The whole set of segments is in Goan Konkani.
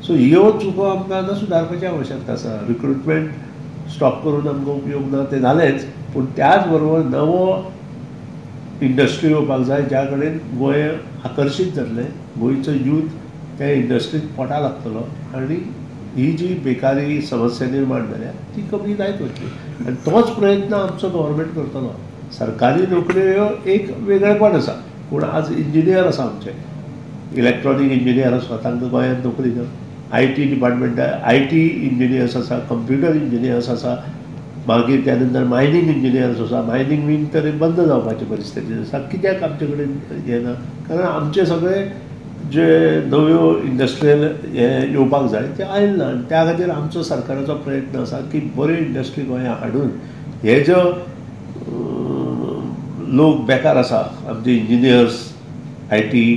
सो ह्यो चुको आमकां आतां सुदारपाची आवश्यकता आसा. रिक्रुटमेंट स्टॉप करून आमकां उपयोग ना तें जालेंच, पूण त्याच बरोबर नवो इंडस्ट्री येवपाक जाय ज्या कडेन गोंय आकर्शीत जातलें, गोंयचो यूथ त्या इंडस्ट्रीत पोटा लागतलो आनी ही जी बेकारी समस्या निर्माण जाल्या ती कमी जायत वतली. आनी तोच प्रयत्न आमचो गव्हर्मेंट करतलो. सरकारी नोकऱ्यो ह्यो एक वेगळेपण आसा, पूण आज इंजिनियर आसा आमचे, इलेक्ट्रॉनीक इंजिनियर आसा, तांकां गोंयांत नोकरी ना. I T डिपार्टमेंटार I T engineers आसा, कंप्युटर इंजिनियर्स आसा, मागीर त्या नंतर मायनींग इंजिनियर्स आसा. मायनींग बीन तर बंद जावपाची परिस्थिती आसा. कित्याक आमचे कडेन हें ना? कारण आमचे सगळे जे नव्यो इंडस्ट्रियल हे येवपाक जाय ते आयले ना. आनी त्या खातीर आमचो सरकाराचो प्रयत्न आसा की बऱ्यो इंडस्ट्री गोंयांत हाडून हे जो लोक बेकार आसा, आमचे इंजिनियर्स, I T,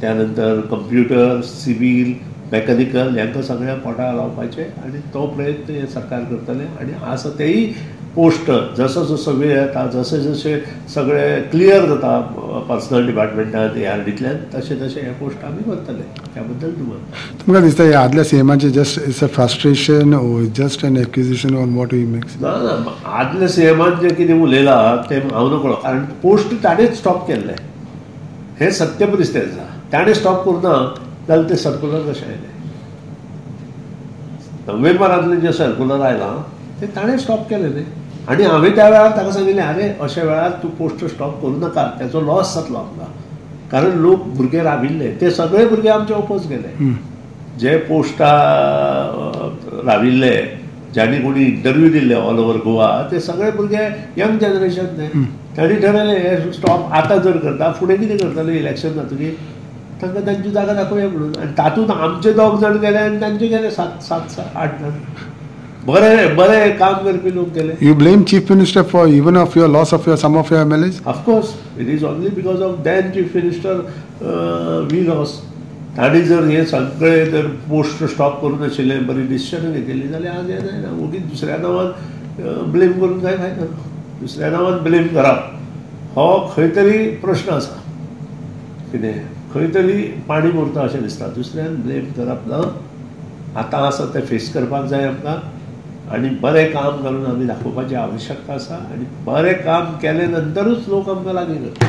त्या नंतर कंप्युटर, सिवील, मॅकॅनिकल, ह्यांकां सगळ्यांक पोटा लावपाचें आनी तो प्रयत्न हें सरकार करतलें. आनी आसा तेय पोस्ट जसो जसो वेळ येता, जशें जशें सगळें क्लियर जाता पर्सनल डिपार्टमेंटान एआरडींतल्यान, तशें तशें हे पोस्ट आमी करतले. त्या बद्दल दुमत. तुमकां दिसता हे आदल्या सीएमाचें just it's a frustration or just an accusation on what you makes? ना ना, आदल्या सीएमान जें कितें उलयलां तें हांव नकळो, कारण पोस्ट ताणेंच स्टॉप केल्लें. हें सत्य परिस्थिती आसा. ताणें स्टॉप करुना जाल्यार तें सर्कुलर कशें आयलें? नोव्हेंबरांतलें जें सर्कुलर आयलां तें ताणें स्टॉप केलें न्ही. आनी हांवें त्या वेळार ताका सांगिल्लें, आरे अशा वेळार तूं पोस्ट स्टॉप करूं नाका, ताचो लॉस जातलो आमकां. कारण लोक भुरगे राविल्ले, ते सगळे भुरगे आमचे ओपोज गेले. जे पोस्टा राविल्ले, ज्यांनी कोणी इंटरव्यू दिल्ले ऑल ओवर गोवा, ते सगळे भुरगे यंग जनरेशन न्ही. तांणी ठरयलें हे स्टॉप आतां जर करता फुडें कितें करतले इलेक्शन जातकीर, तांकां तांची जागा दाखोवया म्हणून. आनी तातूंत आमचे 2 जाण गेले आनी तांचे गेले 7 7 8 जाण. बरे बरे काम करपी लोक गेले. You blame chief minister for even of your loss of your some of your MLAs? Of course it is only because of then chief minister we loss. तांणी जर हे सगळे जर पोस्ट स्टॉप करून आशिल्ले, बरी डिसिजन घेतिल्ली जाल्यार आज हें जायना. ओगीच दुसऱ्या नांवान ब्लेम करून कांय फायदो ना. दुसऱ्या नांवान ब्लेम करप हो खंय तरी प्रश्न आसा, कितें खंय तरी पाणी मुरता अशें दिसता. दुसऱ्यान ब्लेम करप ना. आतां आसा तें फेस करपाक जाय आमकां आनी बरें काम करून आमी दाखोवपाची आवश्यकता आसा. आनी बरें काम केले नंतरूच लोक आमकां लागीं करता.